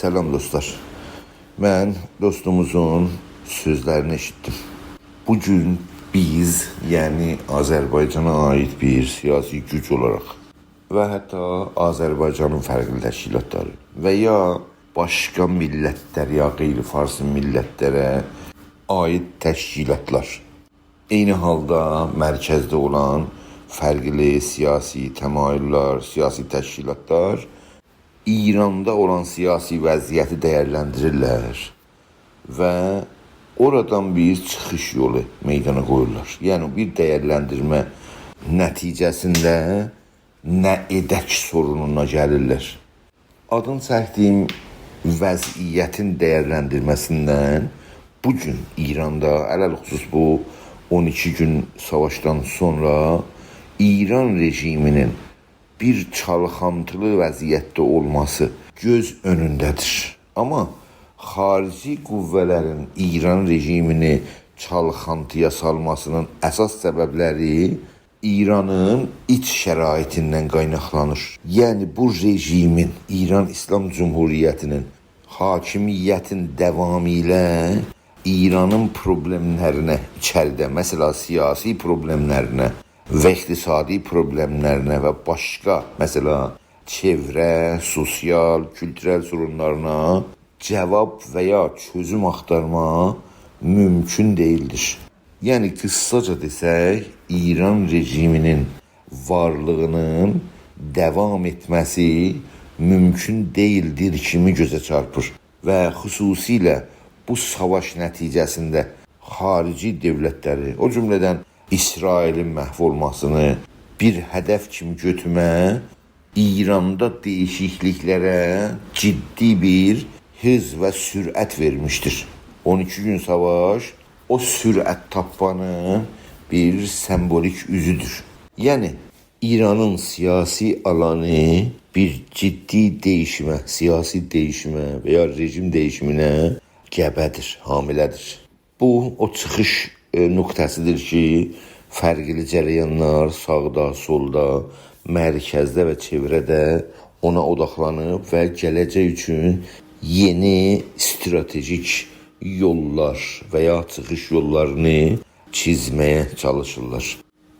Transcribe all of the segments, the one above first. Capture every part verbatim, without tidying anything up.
سلام دوستلار. من دوستوموزون سؤزلرینی ائشیتدیم. بو گون بیز، یعنی آذربایجانا عایید بیر سیاسی گوج اولاراق و حتی آذربایجانین فرقلی تشکیلاتلاری و یا باشقا میللتلر، یا غیر فارس میللتلره عایید تشکیلاتلار، عینی حالدا مرکزده اولان فرقلی سیاسی تمایل‌لر، سیاسی تشکیلاتلار ایراندا اولان سیاسی وضعیتی دیرلندیریرلر و اورادان بیر چیخیش یولو میدانا قویورلار. یعنی بیر دیرلندیرمه نتیجه‌سینده نه ائدک سورونونا گلیرلر. آدین چکدیگیم وضعیتین دیرلندیرمه‌سیندن بو گون ایراندا، علی‌الخصوص بو اون ایکی گون ساواشدان سونرا ایران رژیمینین بیر چالخانتیلی وضعیتده اولماسی گؤز اؤنونده‌دیر. آمما خاریجی قوه‌لرین ایران رژیمینی چالخانتی‌یا سالماسینین اساس سبب‌لری ایرانین ایچ شرایطیندن قایناقلانیر. یعنی بو رژیمین، ایران ایسلام جمهوریتینین حاکمیتین داوامی ایله ایرانین پروبلئملرینه، ایچریده، مثلا، سیاسی پروبلئملرینه و اقتصادی پروبلئملرینه و باشقا، مثلا، چئوره، سوسیال، کولتورل سورونلارینا جاواب و یا چؤزوم آختارما مومکون دئییلدیر. یعنی، قیساجا دئسک، ایران رژیمینین وارلیغینین داوام ائتمه‌سی مومکون دئییلدیر کیمی گؤزه چارپیر و خصوصیله بو ساواش نتیجه‌سینده خاریجی دؤولتلری، او جمله‌دن اسرائیلین محو اولماسینی بیر هدف کیمی گؤتورمه ایراندا دییشیکلیکلره جدی بیر هیز و سرعت وئرمیشدیر. اون ایکی گون ساواش او سرعت تاپمانین بیر سمبولیک اوزودور. یعنی، ایرانین سیاسی آلانی بیر جدی دییشیمه، سیاسی دییشیمه و یا رژیم دییشیمینه گبه‌دیر، حامله‌دیر. بو، او چیخیش، ائ، نقطه‌سیدیر کی، فرقلی جریانلار ساغدا، سولدا، مرکزده و چئوره‌ده اونا اوداقلانیب و گله‌جک اوچون یئنی استراتژیک یوللار و یا چیخیش یوللارینی چیزمه‌یه چالیشیرلار.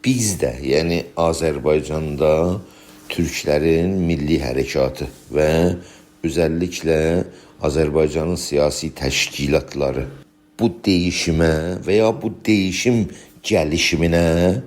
بیز ده، یعنی آذربایجاندا تورکلرین میللی حرکاتی و اؤزللیکله آذربایجانین سیاسی تشکیلاتلاری بو دییشیمه و یا بو دییشیم گلیشیمینه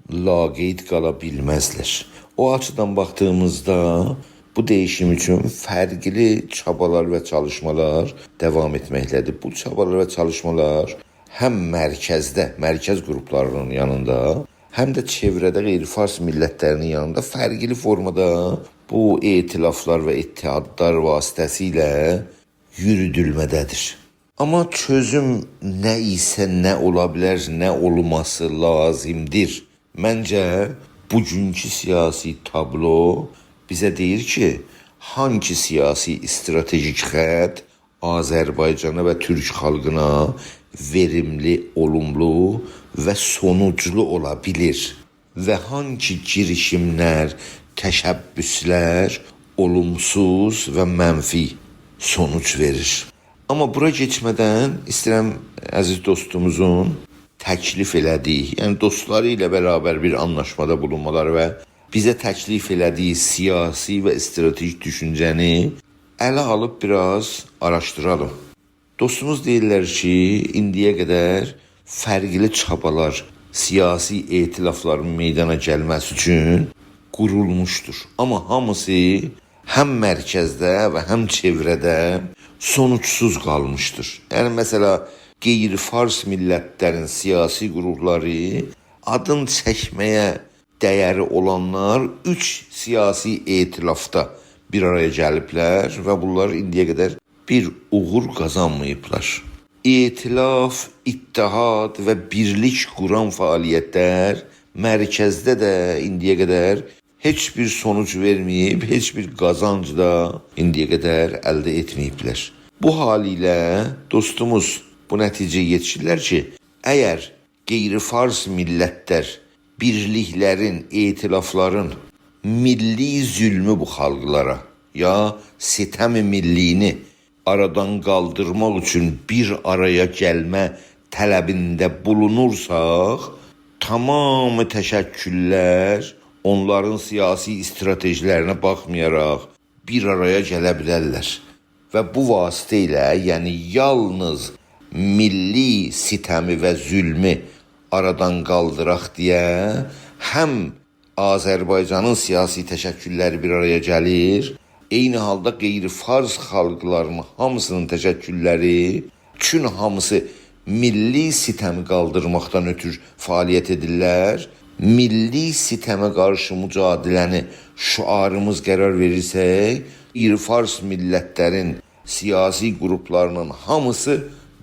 لاقید قالا بیلمزلر. او آچیدان باخدیغیمیزدا بو دییشیم اوچون فرقلی چابالار و چالیشمالار داوام ائتمکده‌دیر. بو چابالار و چالیشمالار هم مرکزده، مرکز قروپلاری‌نین یانیندا، هم ده چئوره‌ده غیر فارس میللتلری‌نین یانیندا فرقلی فورمادا بو ائتلافلار و اتحادلار واسطه‌سیله یورودولمه‌ده‌دیر. آمما چؤزوم نه ایسه نه اولا بیلر، نه اولماسی لازیمدیر. منجه، بوگونکو سیاسی تابلو بیزه دئییر کی، هانگی سیاسی استراتژیک خط آذربایجانا و تورک خالقینا وئریملی، اولوملو و سونوجلو اولا بیلیر؟ و هانگی گیریشیملر، تشبثلر اولومسوز و منفی سونوج وئریر؟ آمما بورا کئچمه‌دن ایسته‌ییرم عزیز دوستوموزون تکلیف ائله‌دیگی، یعنی دوستلاری ایله برابر بیر آنلاشمادا بولونمالاری و بیزه تکلیف ائله‌دیگی سیاسی و استراتژی دوشونجه‌نی اله آلیب بیر آز آراشدیرالیم. دوستوموز دئییرلر کی، ایندییه قدر فرقلی چابالار سیاسی ائتلافلارین میدانا گلمه‌سی اوچون قورولموشدور. آمما هامیسی هم مرکزده و هم چئوره‌ده سونوجسوز قالمیشدیر. یعنی، مثلا، غیر فارس میللتلرین سیاسی قروپلاری آدین چکمه‌یه دَیَری اولانلار اوچ سیاسی ائتلافدا بیر آرایا گلیبلر و بونلار ایندییه قدر بیر اوغور قازانماییبلار. ائتلاف، اتحاد و بیرلیک قوران فعالیتلر مرکزده ده ایندییه قدر هئچ بیر سونوج وئرمه‌ییب، هئچ بیر قازانج دا ایندییه قدر الده ائتمه‌ییبلر. بو حال ایله دوستوموز بو نتیجه‌یه یئتیشیرلر کی، اگر غیر فارس میللتلر، بیرلیکلرین، ائتلافلارین میللی ظلمو بو خالقلارا، یا ستم میللی‌نی آرادان قالدیرماق اوچون بیر آرایا گلمه طلبینده بولونورساق، تمام تشکل‌لر اونلارین سیاسی استراتژی‌لرینه باخمایاراق بیر آرایا گله بیلرلر. و بو واسطه ایله، یعنی یالنیز میللی ستمی و ظلمو آرادان قالدیراق دئیه هم آذربایجانین سیاسی تشکل‌لری بیر آرایا گلیر، عینی حالدا غیر فارس خالقلارینین هامیسینین تشکل‌لری، چون هامیسی میللی ستمی قالدیرماقدان اؤتور فعالیت ائدیرلر. میللی ستمه قارشی مجادله‌نی شعاریمیز قرار وئریرسک، غیر فارس میللت‌لرین سیاسی گروپ‌لارینین هامیسی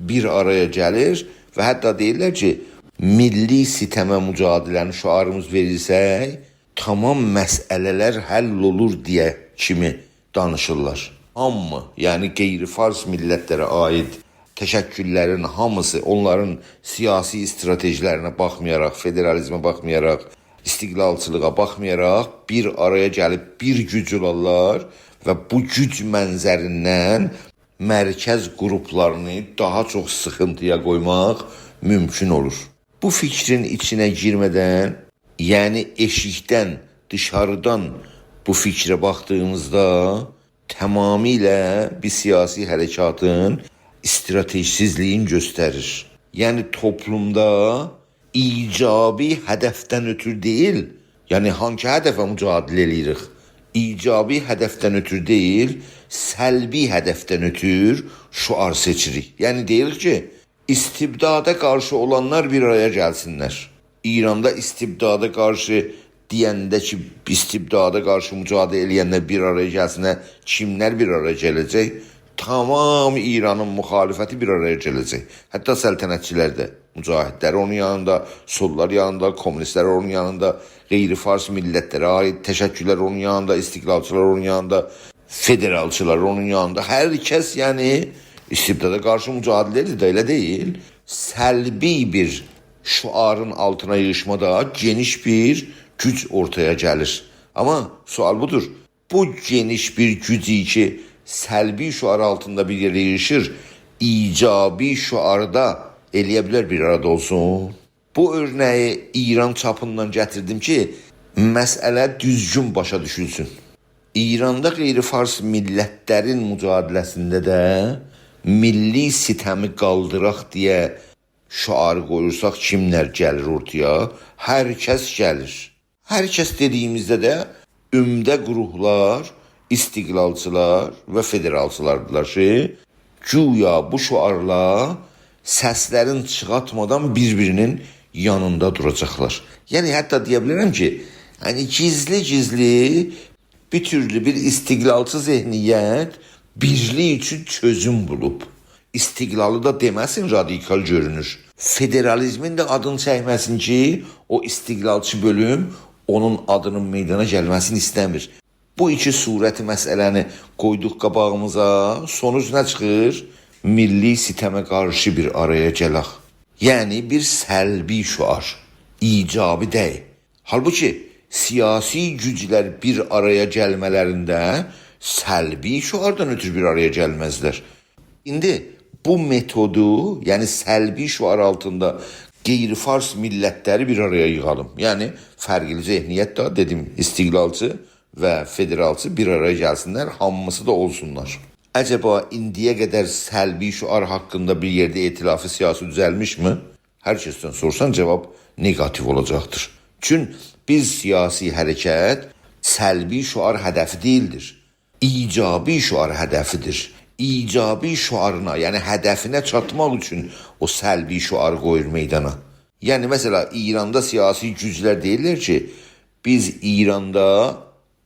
بیر آرایا گلیر و حتی دئییرلر کی، میللی ستمه مجادله‌نی شعاریمیز وئریرسک، تمام مسئله‌لر حل اولور دئیه کیمی دانیشیرلار. هامی، یعنی غیر فارس میللت‌لره عایید تشکل‌لرین هامیسی، اونلارین سیاسی استراتژی‌لرینه باخمایاراق، فدرالیزمه باخمایاراق، استقلالچیلیغا باخمایاراق بیر آرایا گلیب بیر گوج اولارلار و بو گوج منظریندن مرکز گروپ‌لارینی داها چوخ سیخینتی‌یا قویماق مومکون اولور. بو فیکرین ایچینه گیرمه‌دن، یعنی ائشیکدن، دیشاریدان بو فیکره باخدیغیمیزدا تمامیله بیر سیاسی حرکاتین استراتژی‌سیزلیگینی گؤستریر. یعنی توپلومدا ایجابی هدفدن اؤتور دئییل، یعنی هانسی هدفه مجادله ائله‌ییریک؟ ایجابی هدفدن اؤتور دئییل، سلبی هدفدن اؤتور شعار سئچیریک. یعنی دئییریک کی، استبدادا قارشی اولانلار بیر آرایا گلسینلر. ایراندا استبدادا قارشی دئینده کی، استبدادا قارشی مجادله ائله‌ینلر بیر آرایا گلسینلر، کیملر بیر آرایا گله‌جک؟ تمام ایرانین مخالفتی بیر آرایا گله‌جک. حتی سلطنتچی‌لر ده، مجاهدلر اونون یانیندا، سوللار یانیندا، کمونیستلر اونون یانیندا، غیر فارس میللت‌لره عایید تشکل‌لر اونون یانیندا، استقلالچیلار اونون یانیندا، فدرالچیلار اونون یانیندا. هر کس، یعنی، استبدادا قارشی مجادله ائدیر ده، ائله دئییل؟ سلبی بیر شعارین آلتینا ییغیشمادا گئنیش بیر گوج اورتایا گلیر. آمما سؤال بودور. بو گئنیش بیر گوج کی، سلبی شعار آلتیندا بیر یئره ییغیشیر، ایجابی شعاردا ائلیه بیلر بیر آرادا اولسون؟ بو اؤرنه‌یی ایران چاپیندان گتیردیم کی، مسئله دوزگون باشا دوشولسون. ایراندا غیر فارس میللت‌لرین مجادله‌سینده ده میللی ستمی قالدیراق دئیه شعاری قویورساق، کیملر گلیر اورتایا؟ هر کس گلیر. هر کس دئدیگیمیزده ده عمده گروهلار استقلالچیلار و فدرالچیلاردیلار کی، گویا بو شعارلا سسلرین چیخارتمادان بیر-بیرینین یانیندا دوراجاقلار. یعنی، حتی دئیه بیلرم کی، یعنی، گیزلی-گیزلی بیر تورلو بیر استقلالچی ذهنیت بیرلیک اوچون چؤزوم بولوب. استقلالی دا دئمه‌سین رادیکال گؤرونور. فدرالیزمین ده آدینی چکمه‌سین کی، او استقلالچی بؤلوم اونون آدینین میدانا گلمه‌سینی ایسته‌میر. بو ایکی صورت مسئله‌نی قویدوق قاباغیمیزا، سونوج نه چیخیر؟ میللی ستمه قارشی بیر آرایا گلک. یعنی بیر سلبی شعار، ایجابی دئییل. حالبوکی سیاسی گوجلر بیر آرایا گلمه‌لرینده سلبی شعاردان اؤترو بیر آرایا گلمزلر. ایندی بو متودو، یعنی سلبی شعار آلتیندا غیر فارس میللت‌لری بیر آرایا ییغالیم. یعنی فرقلی ذهنیت ده، دئدیم، استقلالچی و فدرالچی بیر آرایا گلسینلر، هامیسی دا اولسونلار. عجبا ایندییه قدر سلبی شعار حاقیندا بیر یئرده ائتلافی سیاسی دوزلمیشمی؟ هر کسدن سورسان، جواب نگاتیو اولاجاقدیر. چون بیر سیاسی حرکت سلبی شعار هدفی دئییلدیر. ایجابی شعار هدفیدیر. ایجابی شعارینا، یعنی هدفینه چاتماق اوچون او سلبی شعاری قویور میدانا. یعنی، مثلا، ایراندا سیاسی گوجلر دئییرلر کی، بیز ایراندا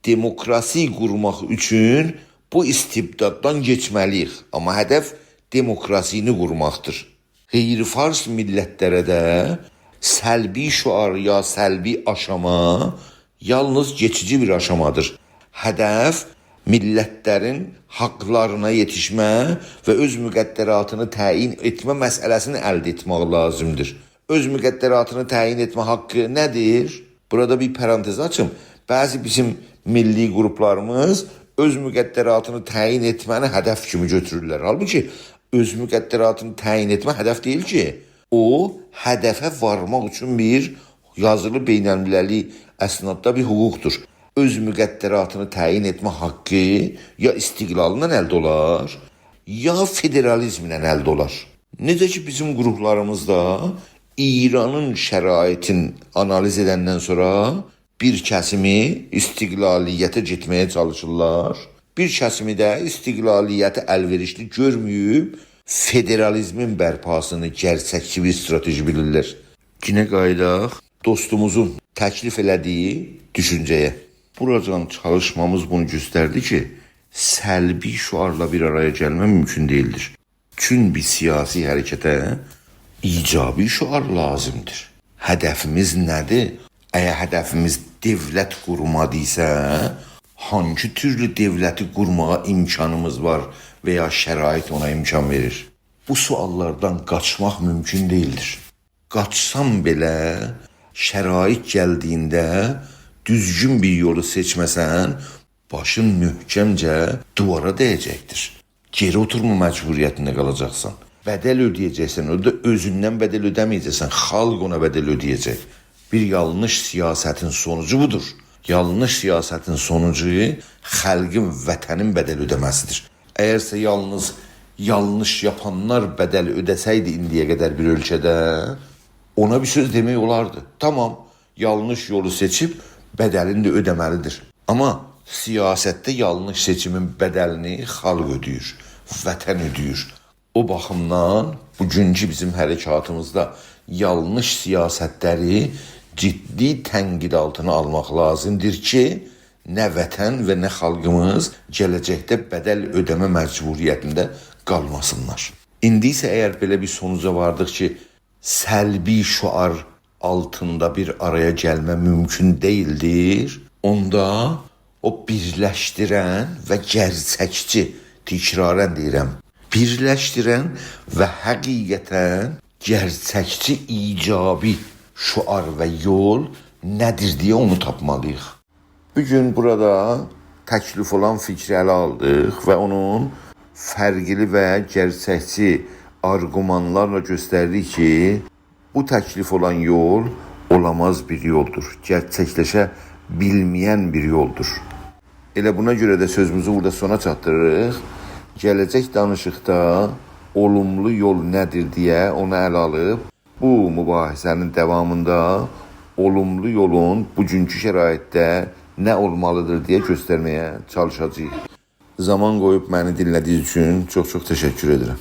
دموکراسی قورماق اوچون بو استبداددان کئچمه‌لی‌ییک. آمما هدف دموکراسینی قورماقدیر. غیر فارس میللت‌لره ده سلبی شعار یا سلبی آشاما یالنیز کئچیجی بیر آشامادیر. هدف میللت‌لرین حاقلارینا یئتیشمه و اؤز مقدراتینی تعیین ائتمه مسئله‌سینی الده ائتمک لازیمدیر. اؤز مقدراتینی تعیین ائتمه حاقی نه‌دیر؟ بورادا بیر پرانتز آچیم. بعضی بیزیم میللی قروپلاریمیز اؤز مقدراتینی تعیین ائتمه‌نی هدف کیمی گؤتورورلر. حالبوکی اؤز مقدراتینی تعیین ائتمه هدف دئییل کی. او، هدفه وارماق اوچون بیر یازیلی بین‌المللی اسناددا بیر حقوقدور. اؤز مقدراتینی تعیین ائتمه حاققی یا استقلالینان الده اولار، یا فدرالیزمله الده اولار. نئجه کی، بیزیم گروپلاریمیزدا ایرانین شرایطین آنالیز ائدندن سونرا بیر کسیمی استقلالیته گئتمه‌یه چالیشیرلار، بیر کسیمی ده استقلالیتی الوئریشلی گؤرمه‌ییب فدرالیزمین برپاسینی گئرچکچی بیر استراتژی بیلیرلر. یئنه قاییداق دوستوموزون تکلیف ائله‌دیگی دوشونجه‌یه. بوراجان چالیشمامیز بونو گؤستردی کی، سلبی شعارلا بیر آرایا گلمه مومکون دئییلدیر. چون بیر سیاسی حرکته ایجابی شعار لازیمدیر. هدفیمیز نه‌دیر؟ اگر هدفیمیز دؤولت قورمادیسا، هانگی تورلو دؤولتی قورماغا امکانیمیز وار و یا شرایط اونا امکان وئریر؟ بو سؤاللاردان قاچماق مومکون دئییلدیر. قاچسان بئله، شرایط گلدیگینده دوزگون بیر یولو سئچمه‌سن، باشین محکمجه دیوارا دَیه‌جکدیر. گئری اوتورما مجبوریتینده قالاجاقسان. بدل اؤده‌یه‌جکسن، او دا اؤزوندن بدل اؤده‌مه‌یه‌جکسن، خالق اونا بدل اؤده‌یه‌جک. بیر یانلیش سیاستین سونوجو بودور. یانلیش سیاستین سونوجو خالقین، وطنین بدل اؤده‌مه‌سیدیر. اگرسه یالنیز یانلیش یاپانلار بدل اؤده‌سه‌یدی ایندییه قدر بیر اؤلکه‌ده، اونا بیر سؤز دئمک اولاردی. تامام، یانلیش یولو سئچیب بدلینی ده اؤده‌مه‌لیدیر. آمما سیاستده یانلیش سئچیمین بدلینی خالق اؤده‌ییر، وطن اؤده‌ییر. او باخیمدان بوگونکو بیزیم حرکاتیمیزدا یانلیش سیاستلری جدی تنقید آلتینا آلماق لازیمدیر کی، نه وطن و نه خالقیمیز گله‌جکده بدل اؤده‌مه مجبوریتینده قالماسینلار. ایندی ایسه اگر بئله بیر سونوجا واردیق کی، سلبی شعار آلتیندا بیر آرایا گلمه مومکون دئییلدیر، اوندا او بیرلشدیرن و گئرچکچی، تکراراً دئییرم، بیرلشدیرن و حقیقتاً گئرچکچی ایجابی شعار و یول نه‌دیر دئیه اونو تاپمالیییق. بو گون بورادا تکلیف اولان فیکری اله آلدیق و اونون فرقلی و گئرچکچی آرگومانلارلا گؤستردیک کی، بو تکلیف اولان یول اولاماز بیر یولدور، گئرچکلشه بیلمه‌ین بیر یولدور. ائله بونا گؤره ده سؤزوموزو بورادا سونا چاتدیریریق. گله‌جک دانیشیقدا اولوملو یول نه‌دیر دئیه اونو اله آلیب، بو مباحثه‌نین داوامیندا اولوملو یولون بوگونکو شرایطده نه اولمالیدیر دئیه گؤسترمه‌یه چالیشاجاغیق. زامان قویوب منی دینله‌دیگینیز اوچون چوخ-چوخ تشکر ائدیرم.